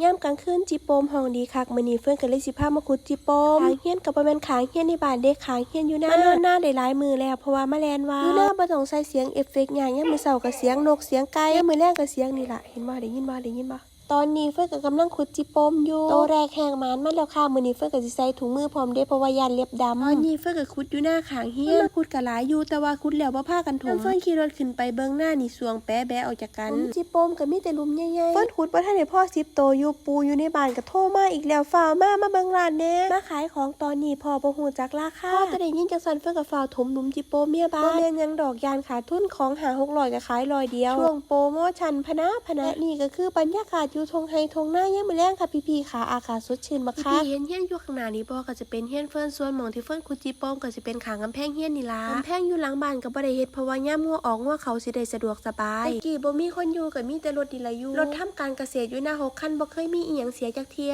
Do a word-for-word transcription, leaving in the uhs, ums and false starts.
ยามกลางคืนจิโปมฮ้องดีคัก มื้อนี้เฟิร์นก็เลยสิพามาขุดจิโปม ข้างเฮียนก็บ่แม่นข้างเฮียนในบ้านเด้ ข้างเฮียนอยู่นา มานอนนาได้หลายมื้อแล้ว เพราะว่ามาแล่นหว่า อยู่นาบ่ต้องใส่เสียงเอฟเฟกต์หยัง ยามมื้อเช้าก็เสียงนกเสียงไก่ ยามมื้อแลงก็เสียงนี่ล่ะ เห็นบ่ ได้ยินบ่ ได้ยินบ่ ตอนนี้เฟิร์นก็กำลังขุดจิโปมอยู่ โตแรกแฮงหมานมาแล้วค่ะ มื้อนี้เฟิร์นก็สิใส่ถุงมือพร้อมเด้ เพราะว่าย้านเล็บดำ ตอนนี้เฟิร์นก็ขุดอยู่นาข้างเฮียน คนมาขุดก็หลายอยู่ แต่ว่าขุดแล้วบ่พากันถม เฟิร์นขี่รถขึ้นไปเบิ่งนานี่ ส่วงแปะแบะออกจากกัน หลุมจิโปมก็มีแต่หลุมใหญ่ๆ เฟิร์นขุดบ่ทันได้พอสิบโตอยู่ ปู่อยู่ในบ้านก็โทรมาอีกแล้ว ฟ้าวมา มาเบิ่งร้านแหน่ มาขายของตอนนี้พ่อบ่ฮู้จักราคา พอแต่ได้ยินจังซั่นเฟิร์นก็ฟ้าวถมหลุมจิโปมเมียบ้าน บ่แม่นหยังดอก ย้านขาดทุน ของห้าหกร้อยก็ขายร้อยเดียว ช่วงโปรโมชั่นพะนะพะนะ และนี่ก็คือบรรยากาศอยู่ท่งไฮ่ท่งนายามมื้อแลงค่ะพี่ๆค่ะ อากาศสดชื่นบักคัก พี่ๆเห็นเฮียนอยู่ข้างหน้านี่บ่ ก็จะเป็นเฮียนเฟิร์น ส่วนหม่องที่เฟิร์นขุดจิโปมก็สิเป็นข้างกำแพงเฮียนนี่ล่ะ กำแพงอยู่หลังบ้านก็บ่ได้เฮ็ด เพราะว่ายามงัวออกงัวเข้าสิได้สะดวกสบาย แต่กี้บ่มีคนอยู่ก็มีแต่รถนี่ล่ะอยู่ รถทำการเกษตรอยู่นาหกคัน บ่เคยมีอีหยังเสียจักเทื่อ